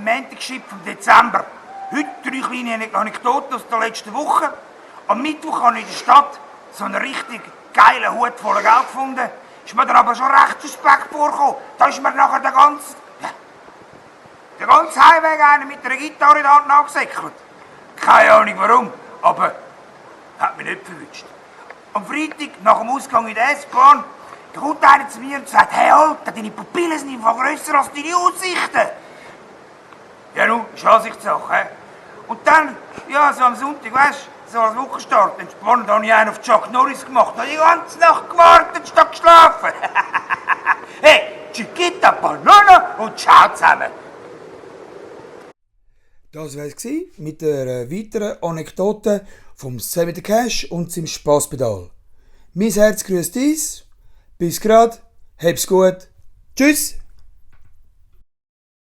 am Montagschip vom Dezember. Heute 3 kleine Anekdoten aus der letzten Woche. Am Mittwoch habe ich in der Stadt so einen richtig geilen Hut voller Geld gefunden. Ist mir dann aber schon recht suspekt vorgekommen. Da ist mir nachher der ganze Heimweg einer mit einer Gitarre in der Hand nachgesäckelt. Keine Ahnung warum, aber hat mich nicht verwünscht. Am Freitag, nach dem Ausgang in der S-Bahn, da kommt einer zu mir und sagt: «Hey Alter, deine Pupillen sind einfach grösser als deine Aussichten.» Ja nun, ist Ansichtssache, he? Und dann, ja, so am Sonntag, weisst du, so als Wochenstart, entspannt, habe ich einen auf Chuck Norris gemacht. Habe die ganze Nacht gewartet, statt geschlafen. Hey, Chiquita Banana und ciao zusammen. Das war es mit der weiteren Anekdote vom Sammy the Cash und seinem Spaßpedal. Mein Herz grüßt uns. Bis grad. Hab's gut. Tschüss.